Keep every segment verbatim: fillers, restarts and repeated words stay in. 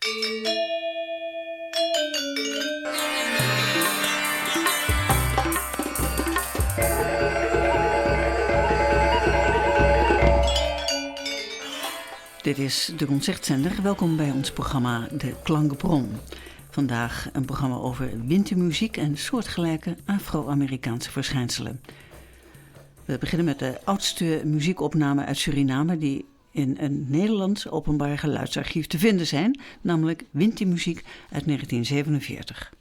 Dit is de Concertzender. Welkom bij ons programma De Klankbron. Vandaag een programma over wintermuziek en soortgelijke Afro-Amerikaanse verschijnselen. We beginnen met de oudste muziekopname uit Suriname die in een Nederlands openbaar geluidsarchief te vinden zijn, namelijk wintermuziek uit negentien zevenenveertig.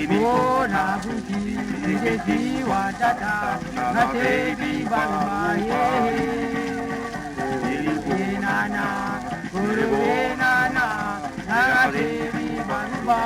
Bona buti, ede si wa tata, na baby baruba, eh. Iri enana, iri enana, na baby baruba,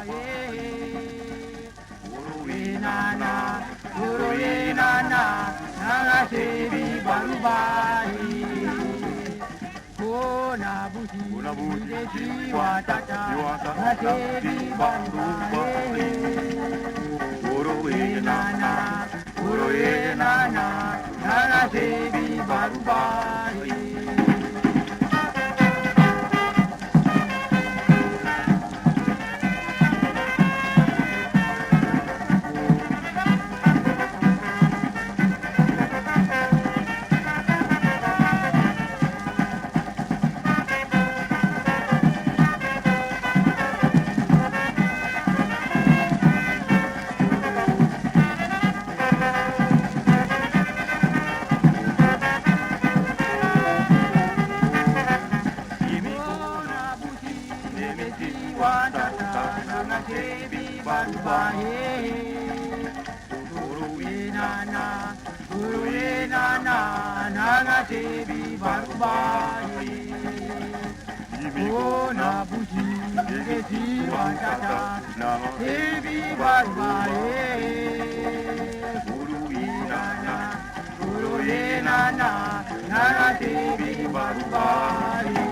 eh. Oro ye nana, oro ye nana, nanga sebi baruba, eh. Bona buti, bona buti, ede si wa tata, si wa tata, nanga sebi baruba, eh. Oro ye nana, oro ye nana, nanga sebi baruba, eh. Guru e nana, guru e nana, nanga tebi barubai. Imi go na busi, ege si wantata, nanga tebi barubai. Guru e nana, guru e nana, nanga tebi barubai.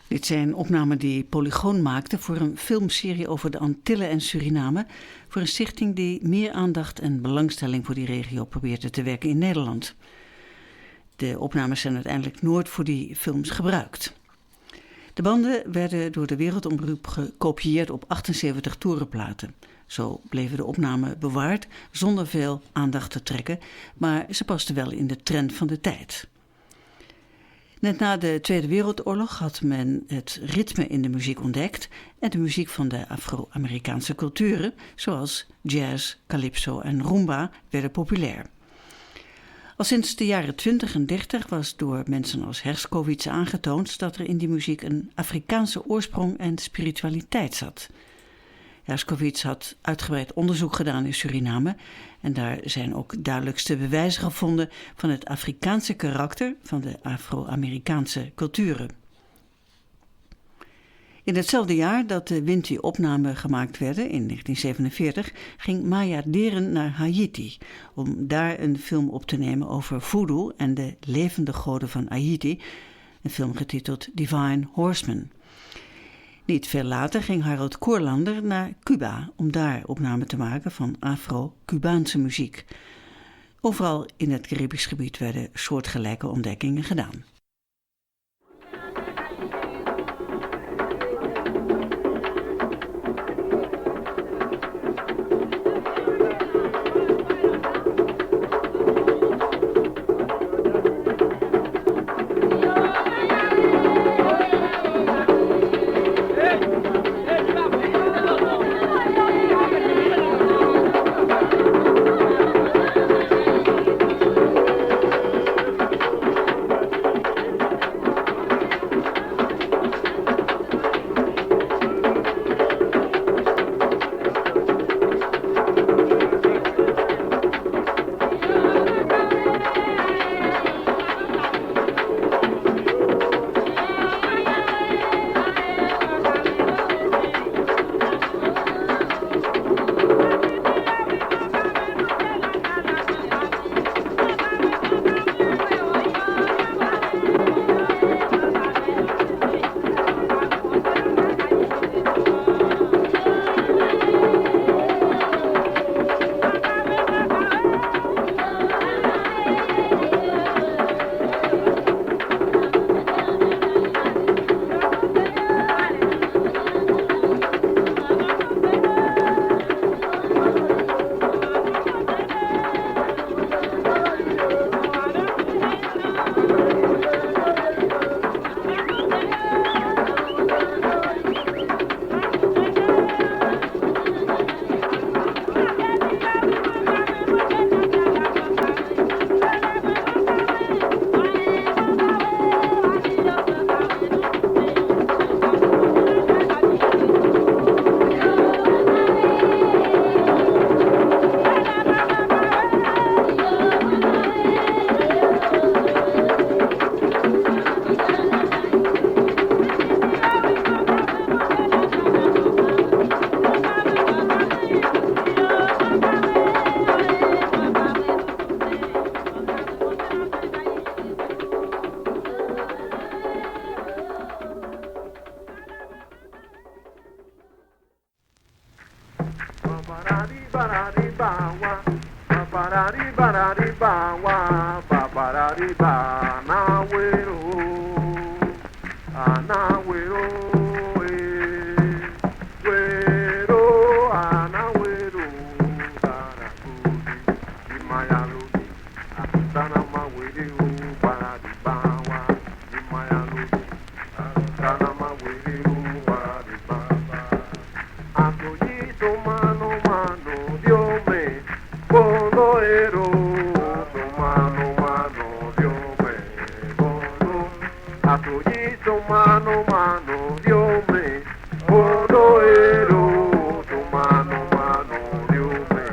Dit zijn opnamen die Polygoon maakte voor een filmserie over de Antillen en Suriname, voor een stichting die meer aandacht en belangstelling voor die regio probeerde te wekken in Nederland. De opnames zijn uiteindelijk nooit voor die films gebruikt. De banden werden door de Wereldomroep gekopieerd op achtenzeventig toerenplaten. Zo bleven de opnamen bewaard, zonder veel aandacht te trekken, maar ze pasten wel in de trend van de tijd. Net na de Tweede Wereldoorlog had men het ritme in de muziek ontdekt en de muziek van de Afro-Amerikaanse culturen, zoals jazz, calypso en rumba, werden populair. Al sinds de jaren twintig en dertig was door mensen als Herskovits aangetoond dat er in die muziek een Afrikaanse oorsprong en spiritualiteit zat. Herskovits had uitgebreid onderzoek gedaan in Suriname en daar zijn ook duidelijkste bewijzen gevonden van het Afrikaanse karakter van de Afro-Amerikaanse culturen. In hetzelfde jaar dat de Winti-opnamen gemaakt werden, in negentien zevenenveertig, ging Maya Deren naar Haiti om daar een film op te nemen over voodoo en de levende goden van Haiti, een film getiteld Divine Horsemen. Niet veel later ging Harold Kurlander naar Cuba om daar opname te maken van Afro-Cubaanse muziek. Overal in het Caribisch gebied werden soortgelijke ontdekkingen gedaan. Babariba, wa, babariba, babariba, wa, babariba, na wero, a na wero, eh, wero, a na wero, bara kudi, di maya ludi, a tana ma were, o, bara di bawa, di maya ludi. Asoyiso mano mano Dios me bono ero, so mano mano Dios me bono. Asoyiso mano mano Dios me bono ero, so mano mano Dios me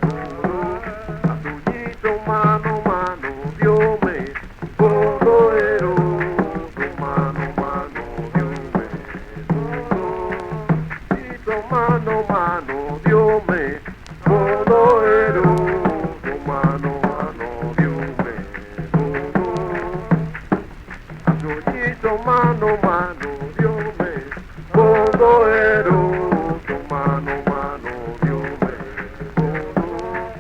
bono. Asoyiso mano mano Dios me Bono ero, so mano mano Dios me. Bono, si so mano mano Dios me. Bono ero, so mano mano Dios me. Bono, aso si so mano mano Dios me. Bono ero, so mano mano Dios me. Bono,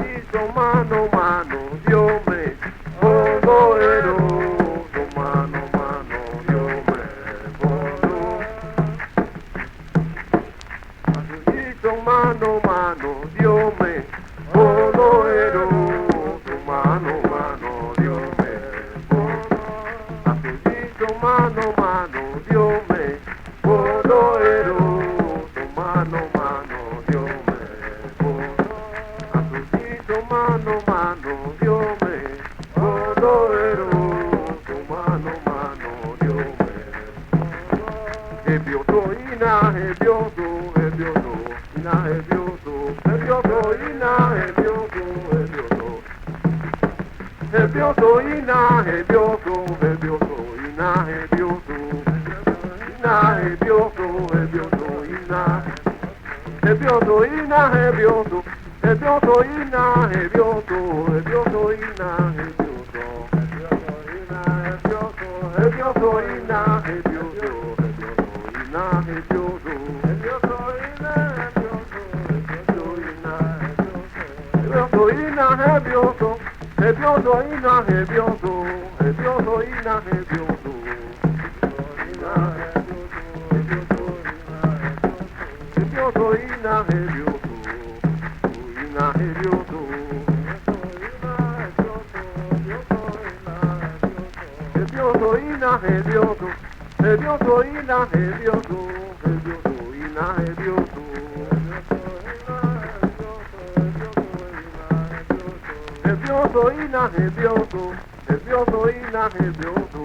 si so mano mano Dios me. Bono ero, so mano mano Dios me. Bono. Aso si so mano mano Dios me. Bono ero, so mano mano Dios me. Bono. Aso si so mano mano Dios me. Bono ero, so mano mano Dios me. Bono. Aso si so mano mano Dios me. Bono ero, so mano mano Dios me. Ebioso ina, ebioso, ebioso ina, ebioso, ebioso ina, ebioso, ebioso. Ebioso ina, ebioso, ebioso ina, ebioso. Ina, ebioso, ebioso ina. Ebioso ina, ebioso. Ebioso ina, ebioso, ebioso ina, ebioso. Ebioso ina, ebioso, ebioso ina, ebioso. Ebioso ina, ebioso. Ebioso ina, ebioso, ebioso ina, ebioso. Ebioso ina, ebioso, ina, ebioso. Ebioso ina, ebioso. Ebioso ina, ebioso, ebioso ina, ebioso. Ebioso ina, ebioso, ebioso ina, ebioso.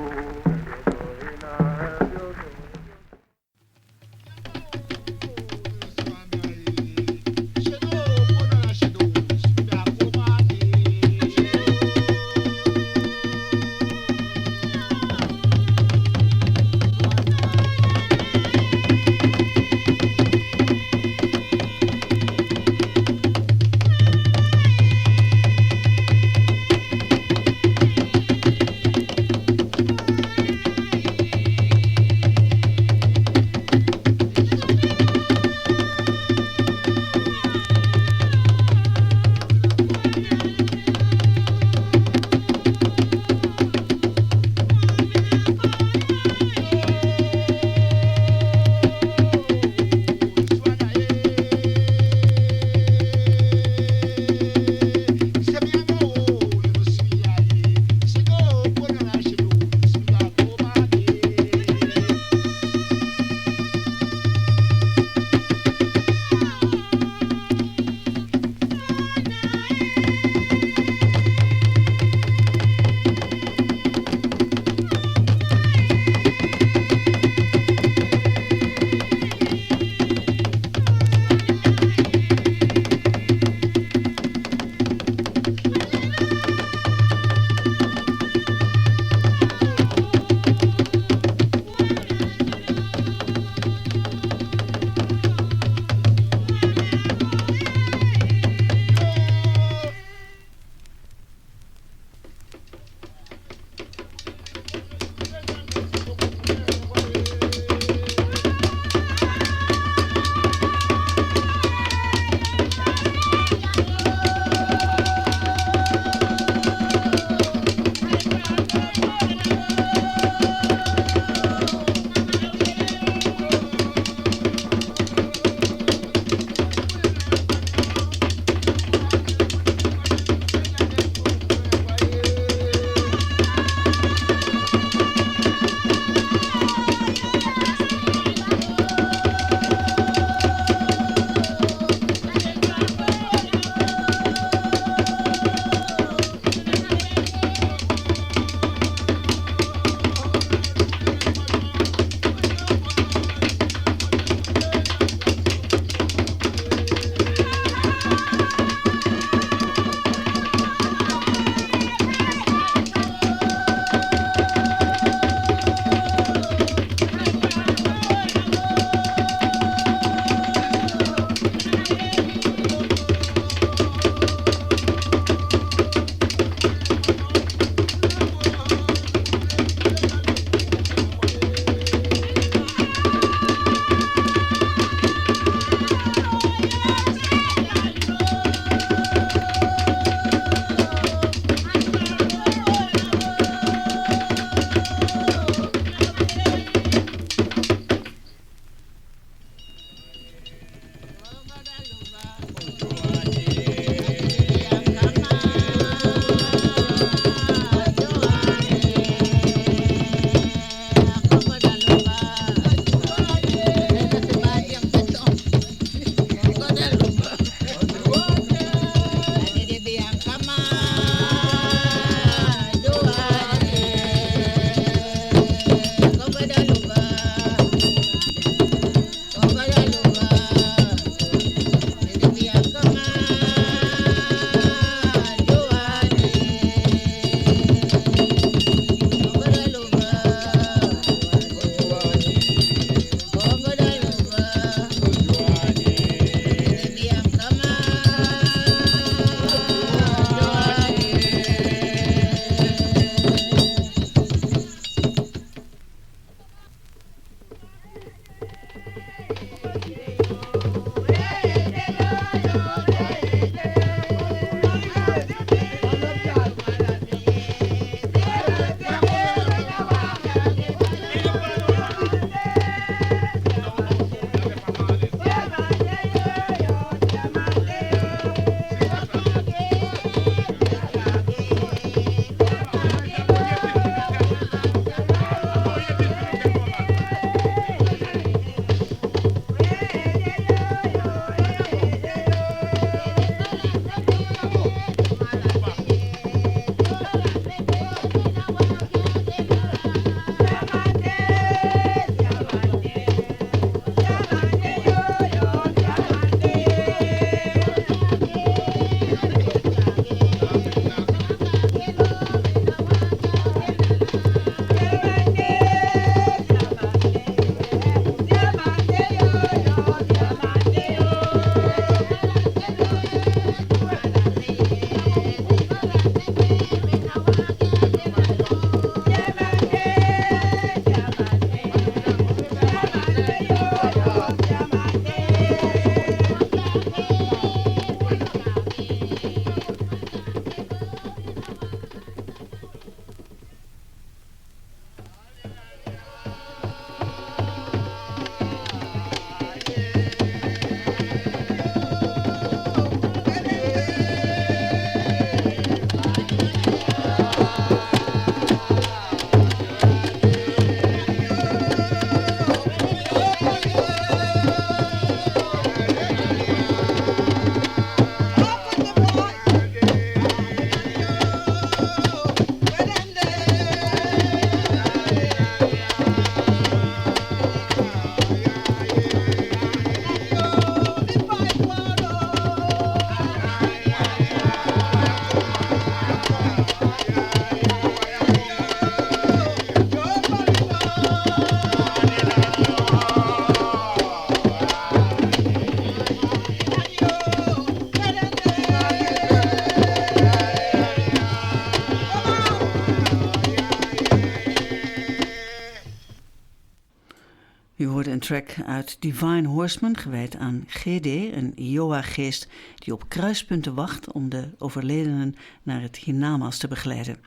Track uit Divine Horseman, gewijd aan G D, een Iowa-geest die op kruispunten wacht om de overledenen naar het hiernamaals te begeleiden.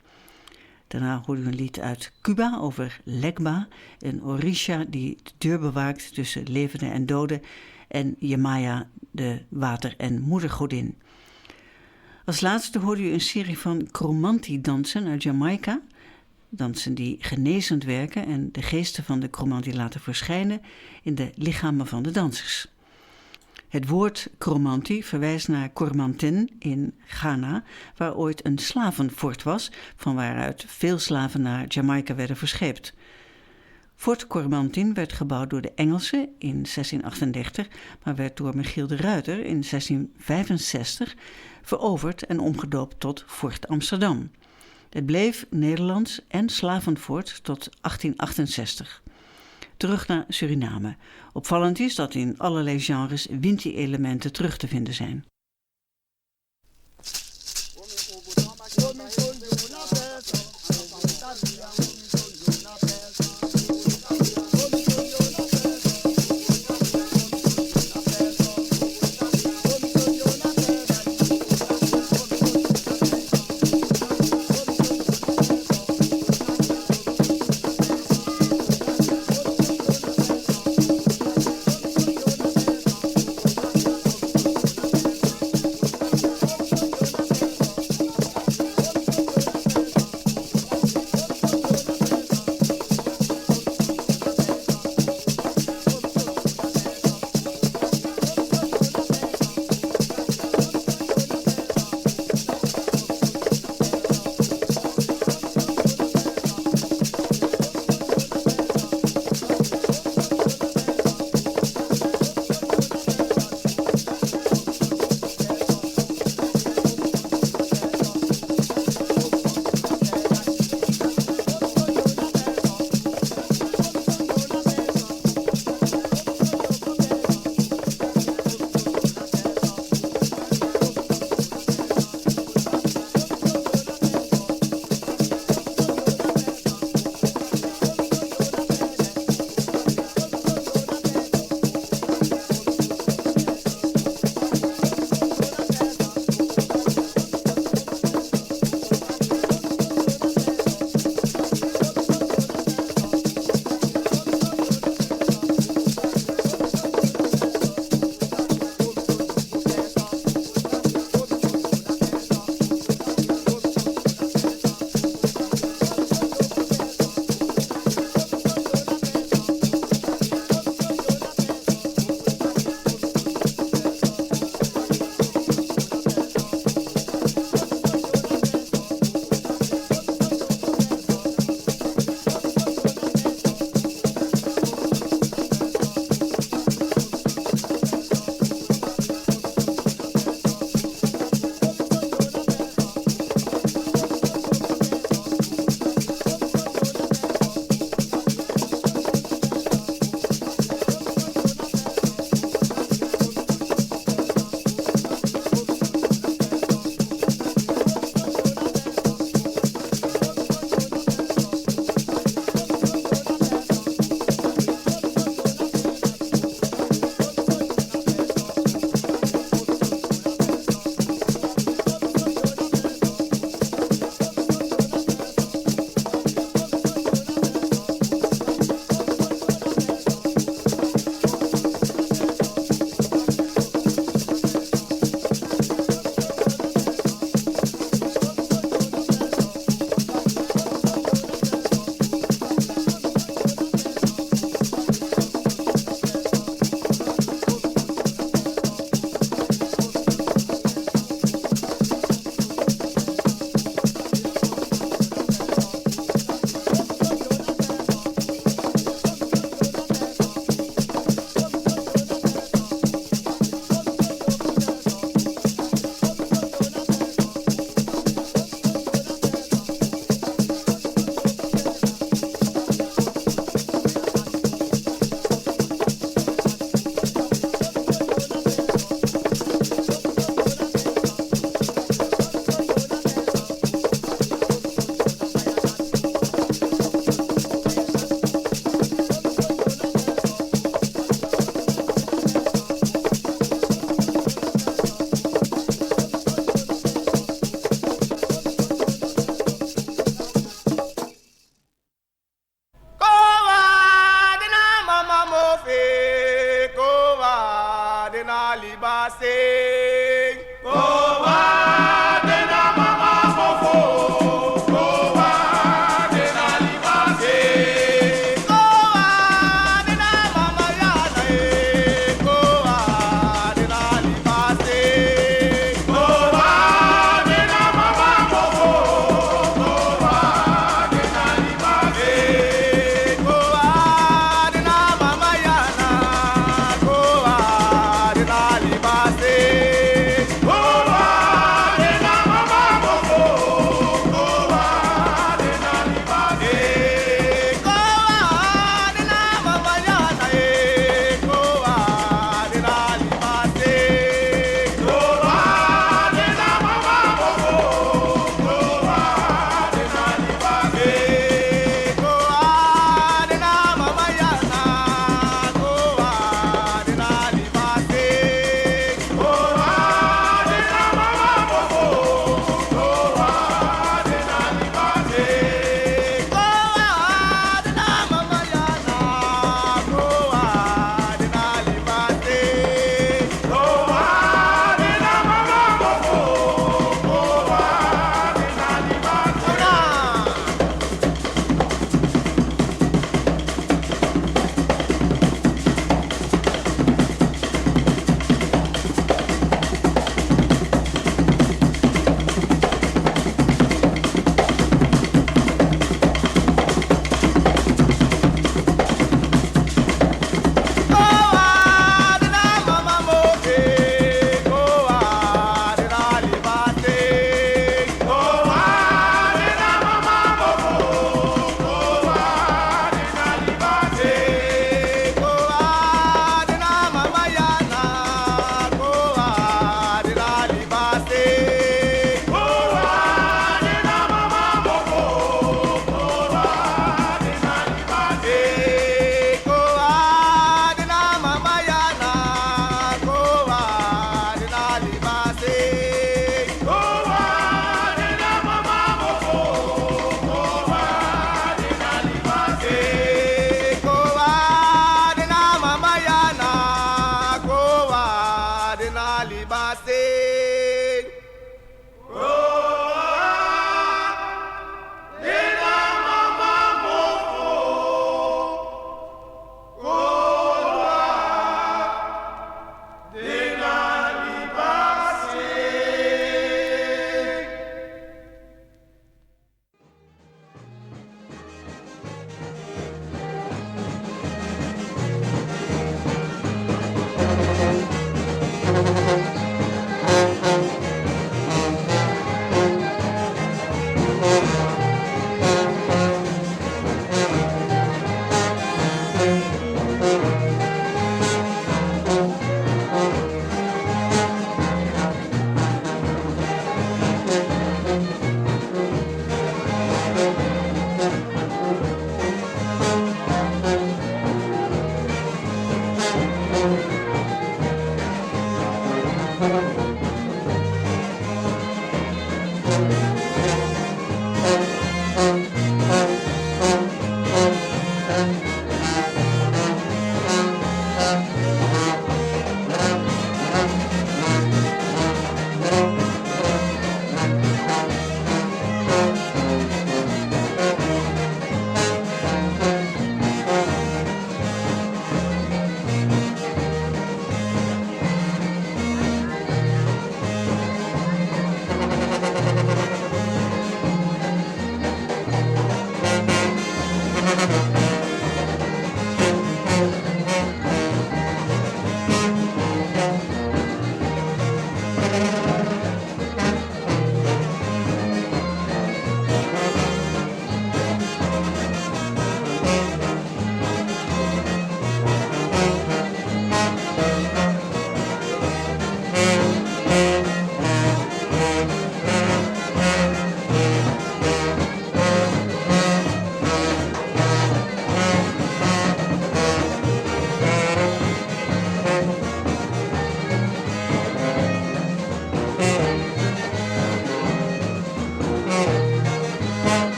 Daarna hoort u een lied uit Cuba over Legba, een Orisha die de deur bewaakt tussen levenden en doden, en Yemaya, de water- en moedergodin. Als laatste hoort u een serie van Cromanti-dansen uit Jamaica. Dansen die genezend werken en de geesten van de Cromanti laten verschijnen in de lichamen van de dansers. Het woord Cromanti verwijst naar Cormantin in Ghana, waar ooit een slavenfort was, van waaruit veel slaven naar Jamaica werden verscheept. Fort Cormantin werd gebouwd door de Engelsen in zestien achtendertig, maar werd door Michiel de Ruiter in zestien vijfenzestig veroverd en omgedoopt tot Fort Amsterdam. Het bleef Nederlands en slavenfort tot achttien achtenzestig. Terug naar Suriname. Opvallend is dat in allerlei genres Winti-elementen terug te vinden zijn.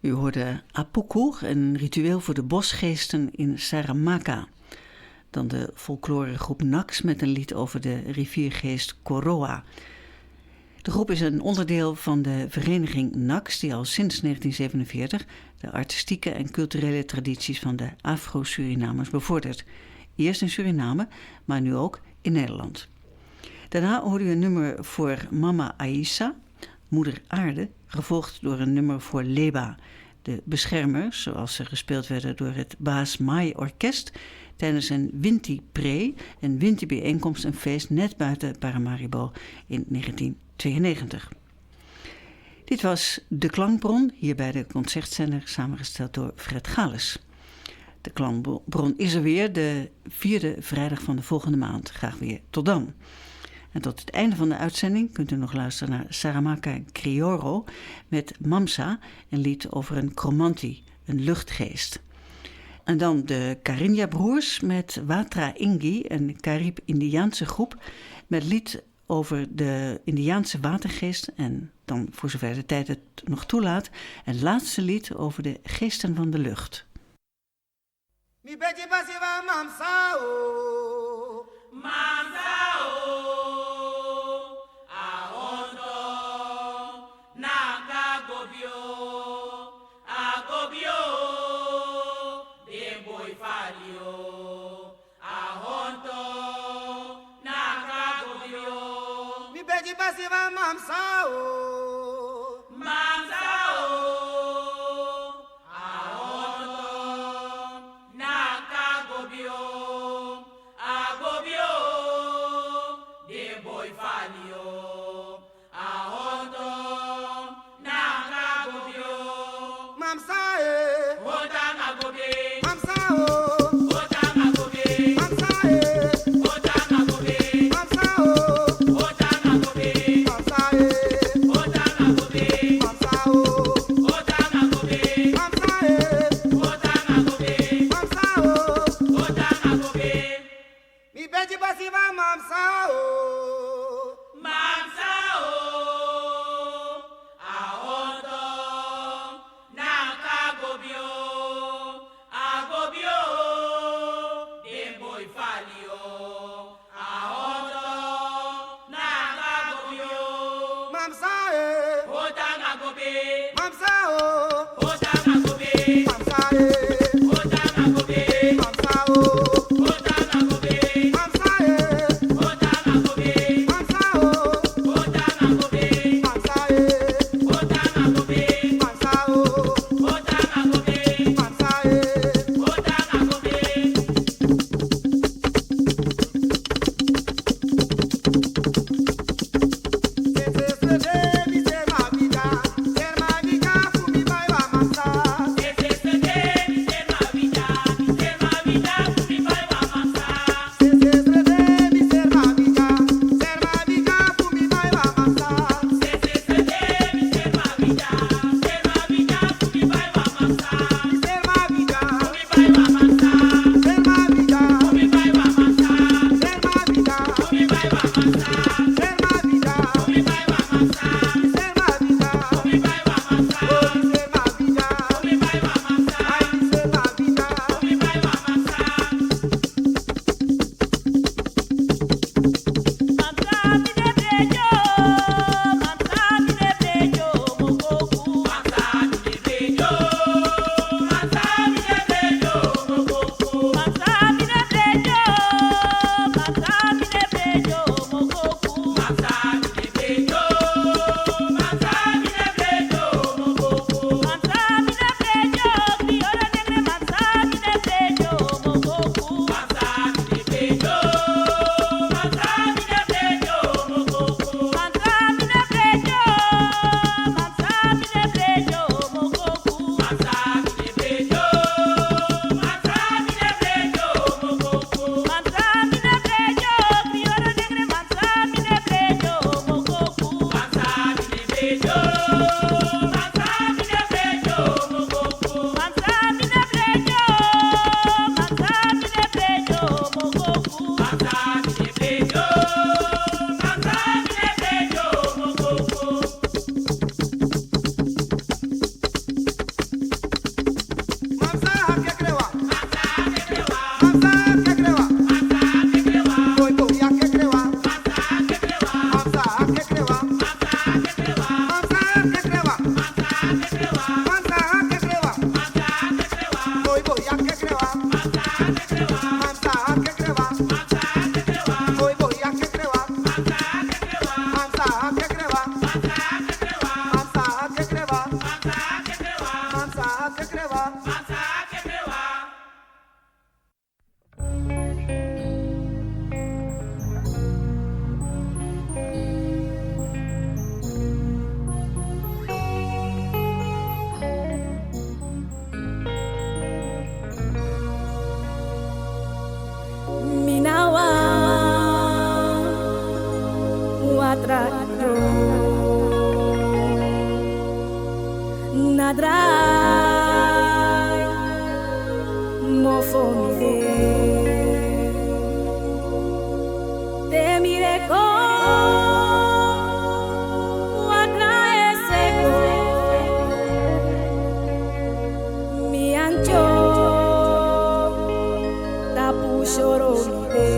U hoorde Apuku, een ritueel voor de bosgeesten in Saramaka. Dan de folkloregroep Naks met een lied over de riviergeest Koroa. De groep is een onderdeel van de vereniging Naks, die al sinds negentien zevenenveertig de artistieke en culturele tradities van de Afro-Surinamers bevordert. Eerst in Suriname, maar nu ook in Nederland. Daarna hoorde u een nummer voor Mama Aisa, Moeder Aarde, gevolgd door een nummer voor Leba, de beschermers, zoals ze gespeeld werden door het Baas Mai Orkest tijdens een Winti Pre, een Winti-bijeenkomst, een feest net buiten Paramaribo in negentien tweeënnegentig. Dit was De Klankbron, hier bij de Concertzender, samengesteld door Fred Gales. De Klankbron is er weer, de vierde vrijdag van de volgende maand. Graag weer tot dan. En tot het einde van de uitzending kunt u nog luisteren naar Saramaka Krioro met Mamsa, een lied over een kromanti, een luchtgeest. En dan de Karinya-broers met Watra Ingi, een Carib-Indiaanse groep, met lied over de Indiaanse watergeest en dan, voor zover de tijd het nog toelaat, een laatste lied over de geesten van de lucht. Mi beti basi wa mamsa o. Mamsa o. A honto na ka gobio. A gobio. Den boi falio. A honto na ka gobio. Mi beti basi wa mamsa o. Mamsa o. A honto na ka gobio. A gobio. Den boi falio. A honto na ka gobio. Mamsa e. Honto na gobe. Mamsa o. Honto na gobe. Mamsa e. Honto na gobe. Mamsa o. Honto na gobe. Mamsa e. Honto na gobe. Mamsa o. Honto na gobe. Mamsa e. Honto na gobe. Mamsa o. Honto na gobe. Mi beti basi wa mamsa o. Mamsa o. A honto na ka gobio. A gobio. Den boi falio. A honto na ka gobio. Mamsa e. Honto na gobe. Mamsa o. Honto na gobe. Mamsa e. Honto na gobe. Mamsa o. Honto na gobe. Mamsa e. Honto na gobe. Mamsa o. Honto na gobe. Mamsa e. Honto na gobe. Mamsa o. Honto na gobe. Mamsa e. Honto na gobe. Drai mofo mi de. Te mi de kon watra ese kon, mi ancho tapu soro mi de.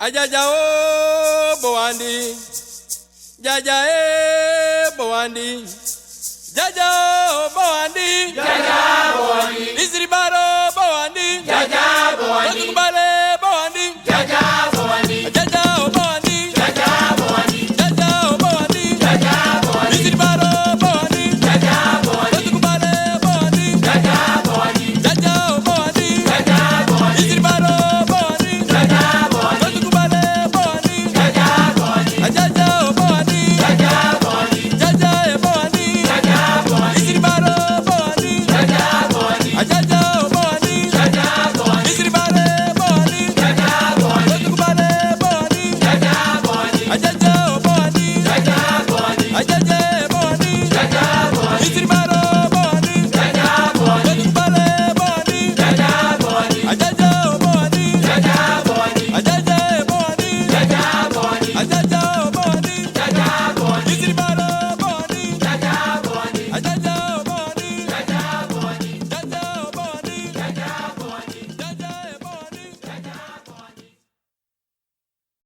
Ajaja o bowandi, jaja e. Bawandi. Jaja, oh, Bawandi. Jaja, Bawandi. Isiri baro, Bawandi. Jaja, Bawandi. Kotu kubale.